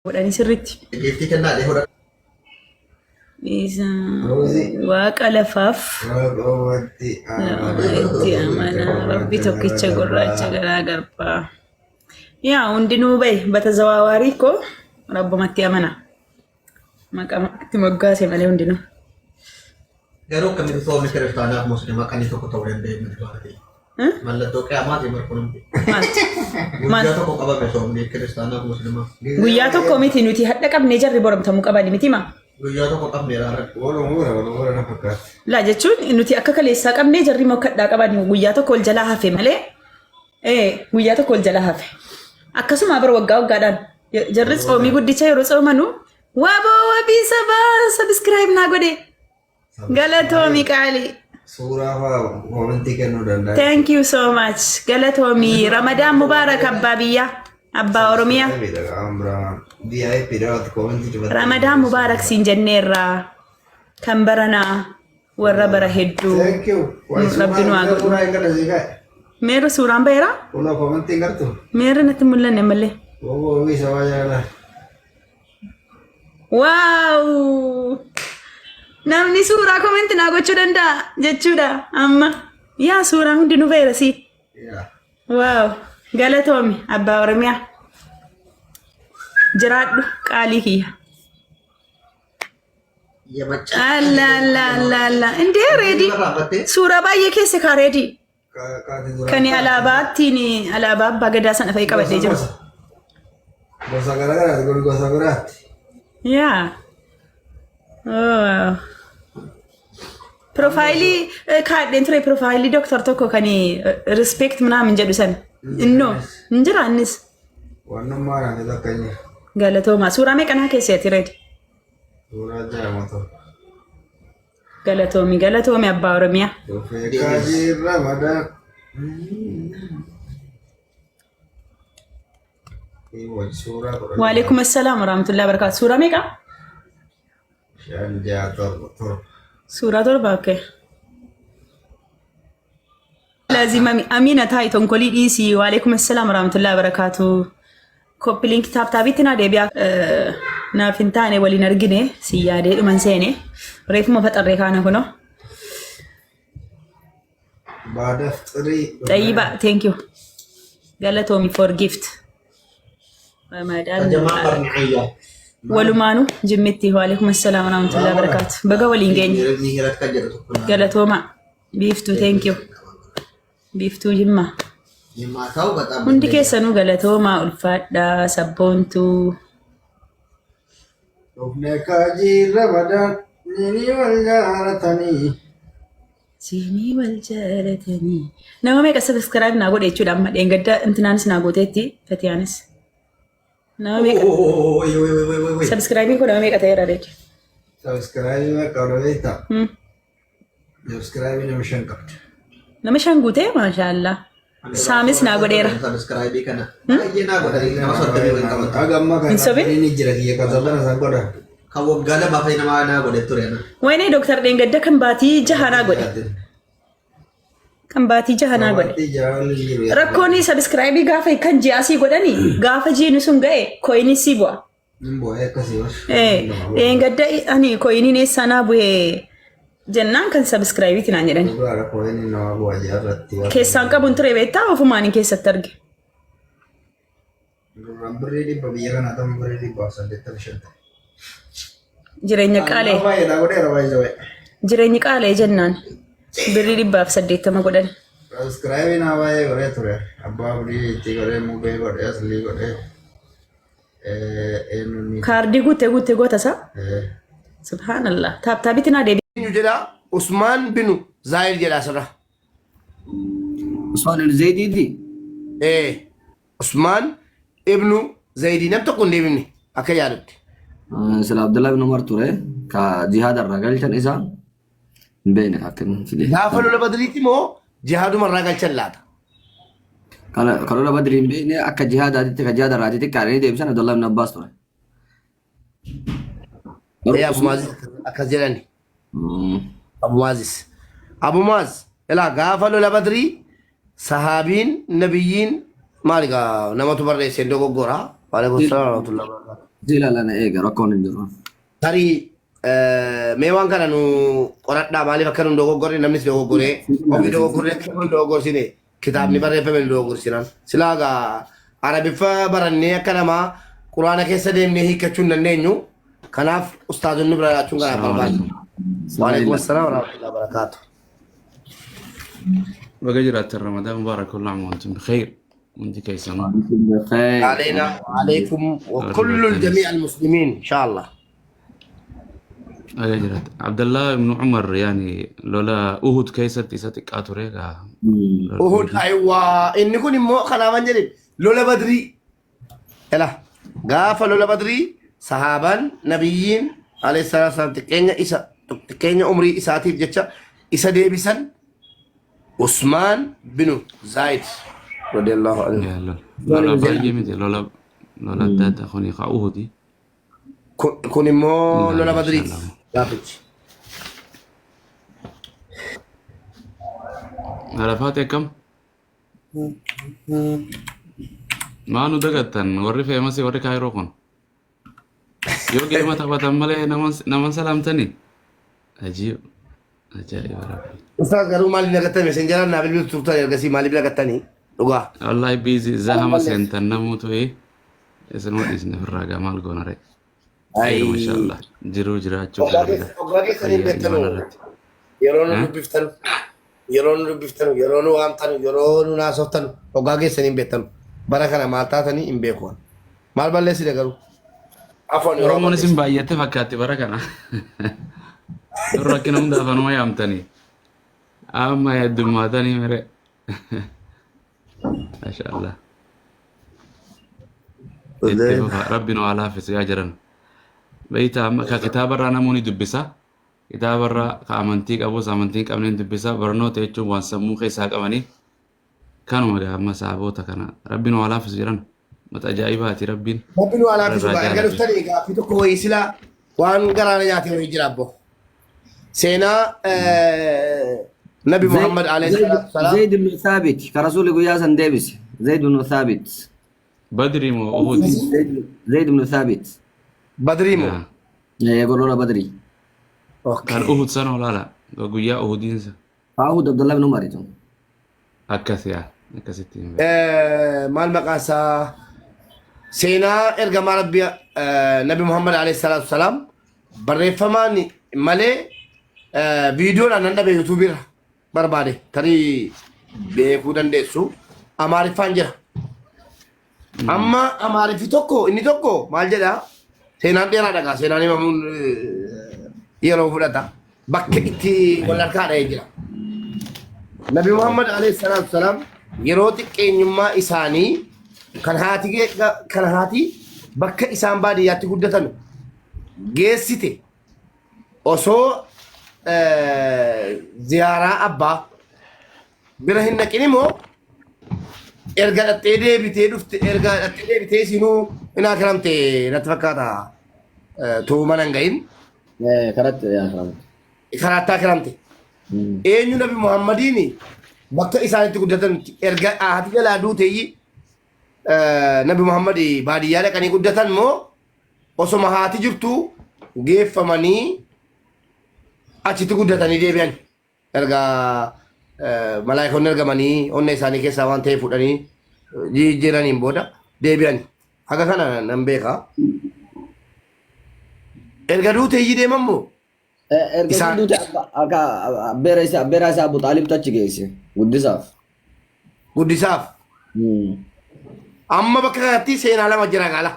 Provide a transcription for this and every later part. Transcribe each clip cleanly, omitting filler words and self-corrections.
Godhanii sirriitti. Giiftii kennaa dhee fudhadhu. Isa Ruuzii. waaqa lafaaf Waaqumatti itti amana rabbi tokkicha gurraacha garaa garbaa. Yaa hundinuu bahe bata zawaawarii koo rabbumatti amana. Maqaa itti moggaase malee hundinuu. Garuu akkamitti soomni kiristaanaaf musliimaa kan inni tokko ta'uu danda'e miti baatee. Mallattoo qiyaamaati markunumti. Maaltu? Maal? Guyyaa tokko qabame soomni kiristaanaaf musliimaa. Guyyaa tokko miti nuti hadha qabnee jarri boromtamuu qabani miti maa? Guyyaa tokko qabne raara. Waluma bira waluma bira na fakkaata. Laa jechuun nuti akka kaleessaa qabnee jarri immoo akka hadhaa qabani guyyaa tokko ol jalaa hafe malee ee guyyaa tokko ol jalaa hafe. Akkasuma bara waggaa waggaadhaan jarri tsoomii guddicha yeroo tsoomanu waboo wabii sabaa sabiskiraayib naa godhe galatoomi qaalii. Suuraa fa'aa koomentii kennuu danda'a. Thank you so much. Galatoomi. Ramadaan Mubaarak abbaa biyyaa. Abbaa Oromiyaa. VIP dha koomentii cufatte. Ramadaan Mubaarak siin jenneerra. Kan baranaa warra bara hedduu. Thank you. Rabbi nu haa godhu. Suuraa hin gadhasii ka'e. Meerra suuraan baheera? Kunoo koomentii hin gartu. Meerra natti hin mul'anne malee. Waboo wabii sabaa jaalala. Waaw! Namni suuraa komenti naa gochuu danda'a jechuudha amma. Yaa suuraa hundinuu baheera si. Yaa. Waaw! Galatoomi abbaa Oromiyaa. Jiraadhu qaalii kiyya. Alla alla alla alla. Indee reedii. Suuraa baay'ee keessa kaa reedii. Kan alaabaattiin alaabaa abbaa gadaa sana fa'i qabadhee jiru. Gosa garaagaraati kun gosa biraatti. Yaa. Oh. Piroofaayilii kaadheen ture piroofaayilii doktor tokko kan respect minaamin jedhu sana. Innoo hin jira innis. Wannummaa naaf takka hin jiru. Galatoomaa. Suuraa meeqanaa keessatti reedi? Suuraa ja'a tokko. Galatoomi galatoomi abbaa Oromiyaa. Dhufee kaajii Ramadaan. Suuraa kudha Waalaikum assalaam warahmatullahi wabarakatuh. Suuraa meeqa? 5 6 7 7. Suuraa 7 okay. Laazima Amina taayi tonkolii dhiisii. Waalaikum assalaam warahmatullahi wabarakatuh. Koppi liinki taap taapitti naa deebi'aa. Naaf hin taane waliin argine si yaadee dhuman seene. Reefuma faxarree kaana kunoo. Baadaf xirii. Xayyiba thank you. Galatoomi for gift. Ramadaan Jamaa barni ayyaa. Walumaanu jimmitti waalaikum assalaam warahmatullahi wabarakatuh. Baga waliin geenye. Mihirat kan jedhu tokko. Galatooma. Biiftuu thank you. Biiftuu Jimmaa. Jimmaa ta'u በጣም Hundi keessanuu galatoomaa ulfaadhaa sabboontuu. Dhufne kaajii Ramadaan. Nini wal jaalatanii. Siinii wal jaalatanii. Nama meeqa sabiskiraayib naa godhe jechuudha amma dheengadda intinaanis naa gooteetti fatiyaanis. Nama meeqa sabiskiraayibiin kun nama meeqa ta'eera jechuudha. Sabiskiraayibii meeqa qabda beektaa? Sabiskiraayibii nama 5 qabda. Nama 5 guutee maashaallah. Saamis naa godheera. Sabiskiraayibii kana baay'ee naa godhanii nama 30 wayii qabata. Haga ammaa Hin kana sobin? ni jira kiyya kan sabana san godha. Kan waggaa lamaa fa'i nama naa godhe ture ana. Wayinee Dooktar Dheengadda kan baatii jaha naa godhe. Kan baatii jaha naa godhe. Baatii jaha waliin jiru. Rakkoon sabiskiraayibii gaafa kan ji'aasii godhani gaafa jiini sun ga'e koyinii sii bu'a. Hin bu'ee akkasii bar. Dheengadda ani koyiniin eessaa naa bu'e jennaan kan sabiskiraayibiiti naan jedhani. Dhugaadha koyiniin nama bu'a ji'a irratti. Keessaan qabuun ture beektaa ofumaan hin keessatti arge. Duraan birrii 100 biyya kanaa ta'u birrii 185 ta'e. Jireenya qaalee. Nama baay'eedha godheera baay'ee baay'ee. Jireenyi qaalee jennaan birrii 180 godhan. Sabiskiraayibii nama baay'ee godhee ture. Abbaa abdii itti godhee mubee godhee aslii godhee. Eenyuun ni Kaardii guuttee guuttee goota isaa. Subhaanallah. Taap taapitti naa deebi. Eenyu jedha Usmaan binu Zaayir jedha asirra. Usmaan ibn Zaydiiti. Ee Usmaan ibnu Zaydii nam tokko hin deebifne akka yaadutti. Sila Abdullah ibn Umar ture ka jihaada irraa galchan isa hin beekne akka inni fide. Gaafa lola Badriitti moo jihaaduma irraa galchan laata? Ka lola Badrii hin beekne akka jihaadaatitti ka jihaada irraa xixiqqaadhanii deebisan Abdullah ibn Abbaas ture. Ee Abu Maazis akkas jedhani. Abu Maazis. Abu Maaz ilaa gaafa lola Badrii sahaabiin nabiyyiin maali gaa namatu barreesse hin dogoggora. Waalaikum salaam warahmatullahi wabarakatuh. Si ilaalana eega rakkoon hin jiru. Tarii mee waan kana nu qoradhaa maaliif akka nu dogoggorre namnis dogoggoree ofii dogoggorree akka nu dogoggorsine kitaabni barreeffame nu dogoggorsinaan. Silaa egaa Arabiffa barannee akka namaa quraana keessa deemnee hiikkachuu hin dandeenyu. Kanaaf ustaazonni bira jiraachuun kanaaf Assalamu barbaachisa. alaikum. Waalaikum assalaam warahmatullahi wabarakaatuh. Baga jiraattan Ramadaan mubaarak kullu aam wa antum bikhair. Hundi keessanuu. Khayr. علينا وعليكم Warri وكل الجميع beektanis. المسلمين إن شاء الله. Baga jiraattan. Abdallah ibn Umar yaani lola Uhud keessatti isa xiqqaa ture egaa lola Uhud Uhudi. aywa inni kun immoo kanaafan jedhe lola badrii ela gaafa lola badrii sahaabaan nabiyyiin alayhi salaatu wasalaam xiqqeenya isa xiqqeenya umrii isaatiif jecha isa deebisan Usmaan binu Zaayid radiyallahu anhu. Yaa lola lola baay'ee miti lola lola adda addaa kuni ka Uhudi. Kun immoo lola Ilaalla badriiti inshallah. gaafichi. Arafaati akkam? Maa nu dagattan warri feemasii warri kaayiroo kun. Yoo geema taphatan malee naman salaamtanii. Ajiib. Ajaa'iba rabbi. Ustaaz garuu maaliif nagattame isin jalaan naa bilbiltu turtan ergasii maaliif nagattanii dhugaa. Wallahi biizi Waan zahama balleessa. seentan namuutu isinuma dhiisne ofirraa gaa maal goona ree. Khayr Ay. mashallah. Jiruu jiraachuu Waggaa gaariidha. keessa waggaa keessan hin Fayyaa beektanu imaana irratti. yeroo nu Eh? dubbiftanu yeroo nu dubbiftanu yeroo nu waamtanu yeroo nu naasoftanu waggaa keessan hin beektanu bara kana maal taatanii hin beeku maal balleessine garuu afwan yeroo Oromoon isin balleessine. baay'atte fakkaatti bara kana. Dur rakkina hunda afaanuma yaamtanii. Amma heddummaatanii mere. Mashallah. Itti fufa. Rabbi nu haa laaffisu yaa jiran. Beeyta amma ka kitaabarraa namoonni dubbisa. Kitaabarraa ka amantii qabus amantii hin qabneen dubbisa. Barnoota jechuun waan sammuu keessaa qabanii. Kanuma gaa amma sahaboota kana. Rabbi nu haa laaffisu jiran. Mata ajaa'ibaati Rabbiin. Rabbi nu haa Warra laaffisu irraa gaa erga jaalate. dhuftanii gaaffii tokko wayii silaa waan garaana nyaate wayii jira abbo. Seenaa Nabi Zayd Muhammad alayhi Zayd salaatu wasalaam Zayd ibn Thabit ka rasuulli guyyaa san deebise. Zayd ibn Thabit. Badri moo Uhudi? Zayd ibn Thabit. Badrii moo? Yaa. Eegoo lola Badrii. Kan Okay. Uhud sana olaala. Guyyaa Uhudiinsa. Uhud Abdullah ibn Umar jechuun. Akkas yaa. Akkasitti hin beeku. Maal maqaan isaa seenaa ergamaa rabbi nabi Muhammad alayhi salaatu wasalaam barreeffamaan malee viidiyoodhaan nan dhabe yuutuubiirra barbaade tarii beekuu dandeessu amaariffaan jira. Amma amaariffi tokko inni tokko maal jedha seenaan dheeraadha gaa seenaan himamuun yeroo fudhata bakka itti wal harkaa dha'ee jira. Nabi Muhammad alayhi salaatu wasalaam yeroo xiqqeenyummaa isaanii kan haati kan haati bakka isaan baadiyyaatti guddatan geessite osoo ziyaaraa abbaa bira hin dhaqin immoo erga dhattee deebitee dhufte erga dhattee deebitee isinuu hin akiramte natti fakkaata tuu mana hin gahin Karatti yaa karamte. karaatti akiramte. Eenyu Nabi Muhammadiin bakka isaanitti guddatan erga haati jalaa duuteeyyi Nabi Muhammad baadiyyaa dhaqanii guddatan moo osoma haati jirtu geeffamanii achitti guddatanii deebi'an erga malaayikoonni ergamanii onnee isaanii keessaa waan ta'e fuudhanii jijjiiraniin booda deebi'an. Haga kana nan beeka. Erga duuteeyyi deeman moo Erga isaan duute akka abbeera isaa Abu Xaalibtu achi geesse guddisaaf. guddisaaf. Amma bakka kanatti seenaa lama jira gaala.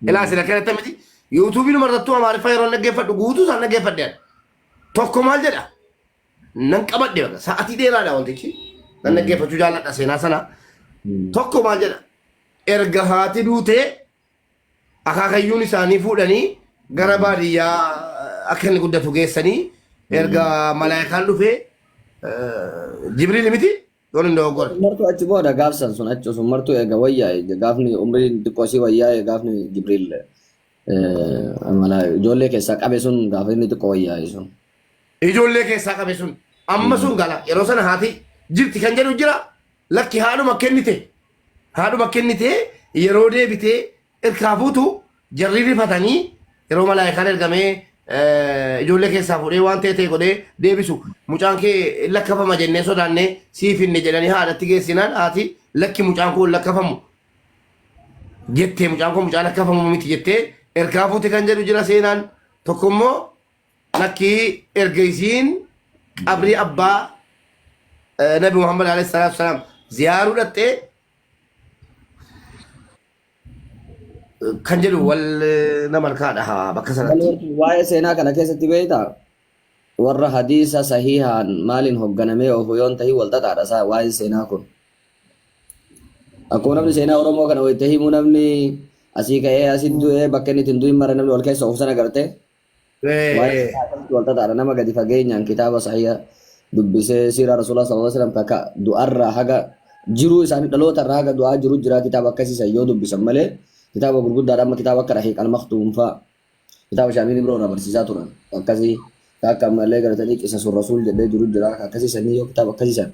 Ilaa seenaa kanatti miti. Yuutuubiin marrattuu Amaariffaa yeroo dhaggeeffadhu guutuu isaan dhaggeeffadhe. Tokko maal jedha? Nan qabadhe bakka sa'atii dheeraadha wantichi. Nan dhaggeeffachuu jaalladha seenaa sana. Tokko maal jedha? Erga haati duutee akaakayyuun isaanii fuudhanii gara baadiyyaa akka inni guddatu geessanii erga malaayikaan dhufee Jibriil miti yoon hin dogoggore. Martuu achi booda gaafsan sun achi sun martuu eega wayyaa'e gaafni umriin xiqqoo isii wayyaa'e gaafni Jibriil mala ijoollee keessaa qabe sun gaafa inni xiqqoo wayyaa'e sun. Ijoollee keessaa qabe sun amma sun gala yeroo sana haati jirti kan jedhu jira lakki haadhuma kennite haadhuma kennite yeroo deebitee irkaa fuutu Jarri rifatanii yeroo malaayikaan ergamee ijoollee keessaa fuudhee waan ta'e ta'e godhee deebisu mucaan kee lakkafama jennee sodaannee siif hinne jedhanii haadhatti geessinaan haati lakki mucaan koo hin lakkafamu jettee mucaan koo mucaa lakkafamu miti jettee ergaa fuute kan jedhu jira seenaan tokko immoo lakkii erga isiin qabrii abbaa nabi Muhammad alayhi salaatu wasalaam ziyaaruu dhattee kan jedhu wal nama harkaa dhaha bakka sanatti. Waa'ee seenaa kana keessatti beektaa warra hadiisa sahihaan maaliin hoogganamee oofu yoon ta'ii wal xaxaadha isaa waa'een seenaa kun. Akkuma namni seenaa Oromoo kana wayita himu namni asii ka'ee asii du'ee bakka inni ittiin du'in mara namni wal keessa oofu sana gartee. Waa'ee seenaa akkamitti wal xaxaadha nama gadi fageenyaan kitaaba sahiha dubbisee siiraa Rasuulaa sallallahu alaihi wasallam kakka du'arraa haga jiruu isaanii dhalootarraa haga du'aa jiru jira kitaaba akkasii san yoo dubbisan malee kitaaba gurguddaadha amma kitaaba akka Rahiiq al-Maktuum fa'a kitaaba Shaamiin Ibroo irraa barsiisaa turan akkasii ka akka ammallee gartanii qisasun Rasuul jedhee jiru jira ka akkasii sanii yoo kitaaba akkasii san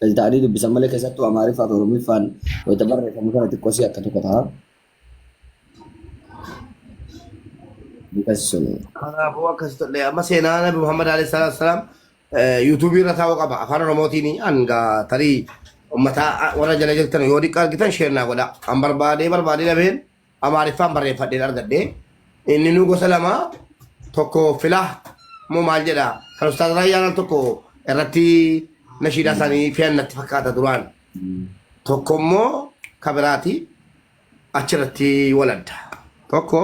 gadi ta'anii dubbisan malee keessattuu Amaariffaa fi Oromiffaan wayita barreeffamu sana xiqqoosii akka tokko ta'a. Akkas sun. Kanaafuu akkas tollee amma seenaa Nabi Muhammad alayhi salaatu wasalaam yuutuubii irra taa'uu qaba. Afaan Oromootiin hanga tarii ummata warra jala jirtan yoo diqqa argitan sheer naa godha. An barbaadee barbaadee dhabeen Amaariffaan barreeffadheen argadhe. Inni nu gosa lama tokko filah moo maal jedha kan Ustaaz Raayyaan al tokko irratti nashiidaa isaanii fe'an natti fakkaata duraan. Tokko immoo kabiraati achirratti waladda. Tokko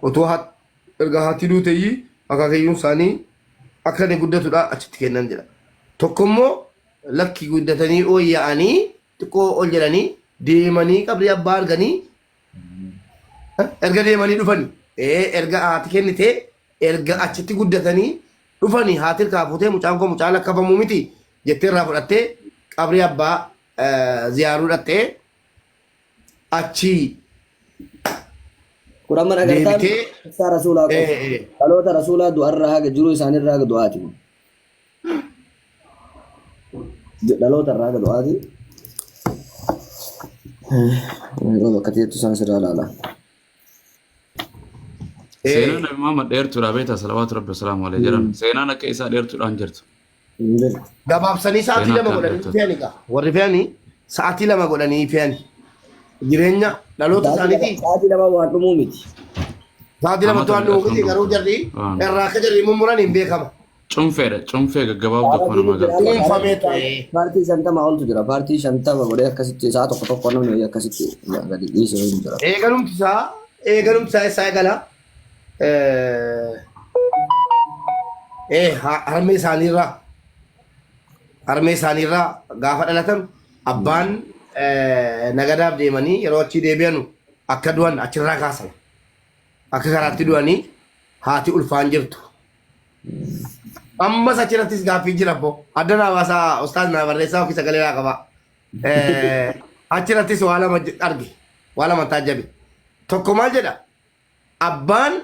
utuu erga haati duuteyyii akaakayyuun isaanii akka inni guddatudha achitti kennan jedha. Tokko immoo lakki guddatanii ooyya'anii xiqqoo ol jedhanii deemanii qabrii abbaa arganii erga deemanii dhufanii erga haati kennitee erga achitti guddatanii dhufanii haati irkaa fuutee mucaan koo mucaa lakkafamuu miti jettee irraa fudhattee qabrii abbaa ziyaaruu dhattee achii Kun amma agartaan deebitee ibsaa rasuulaa qofa. Dhaloota rasuulaa du'arraa haga jiruu isaaniirraa haga du'aati. kun. Dhaloota irraa haga du'aati. Yeroo bakka teettu isaan sirraa ilaala. Seenaan Nabi Muhammad dheertuudha beektaa salawaatu rabbi wasalaamu alayhi jedhan. Seenaan akka isaa dheertuudhaan jirtu. Hin jirtu. Gabaabsanii sa'aatii Seenaa 2 akkaan godhanii dheertuudha. fe'ani gaa. Warri fe'anii sa'aatii 2 godhanii fe'ani. Jireenya dhaloota Sa'aatii 2 isaaniitii sa'aatii 2 waan dhumuu miti. sa'aatii 2 Amata waan dhumu miti meeqa garuu jarri Waan. irraa akka jarri mummuran hin beekama. Cunfeedha. Cunfee gaggabaabdu akkuma Paartiin namaa jira galtu. amma Cuunfamee paartii ture. paartii 50 oltu jira. Paartii 50 godhee akkasitti sa'a tokko tokko namni wayii akkasitti gadi dhiisee hin jira. Eegalumti isaa eegalumti isaa eessaa eegala? Harmee isaaniirraa harmee isaaniirraa gaafa dhalatan abbaan nagadaaf deemanii yeroo achii deebi'anu akka du'an achirraa kaasan. Akka karaatti du'anii haati ulfaan jirtu. Ammas achirrattis gaaffii jira abbo. Adda naa baasaa ustaaz naa barreessaa yookiin sagalee naa qabaa. Achirrattis waa lama arge. Waa lama taajjabe. Tokko maal jedha? Abbaan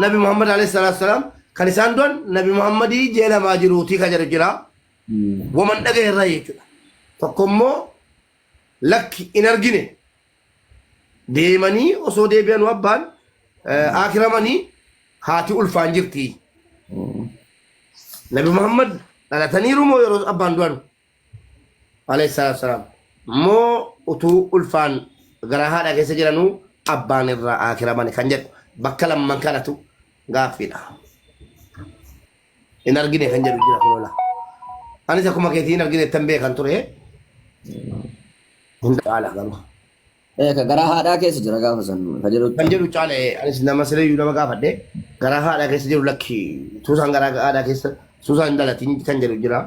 Nabi Muhammad alayhi salaatu wasalaam kan isaan du'an Nabi Muhammadii ji'a lamaa jiruutii kan jedhu jira. Waman dhagaye irraa jechuudha. Tokko immoo lakki hin argine deemanii osoo deebi'anuu abbaan aakiramanii haati ulfaan jirti. Nabi Muhammad dhalataniiru moo yeroo abbaan du'an alayhi salaatu wasalaam moo utuu ulfaan garaa haadha keessa jiranuu abbaan irraa aakiramani kan jedhu bakka lamman kanatu gaaffiidha. Hin argine kan jedhu jira kunola. Anis akkuma keetii hin argine ittan beekan ture. Hin caala garuu. Ka garaa haadhaa keessa jira gaafa san ka jedhu. Kan jedhu caala anis nama sireeyyuu nama gaafadhe garaa haadhaa keessa jiru lakki tuusaan garaa haadhaa keessa suusaan hin dhalatin kan jedhu jira.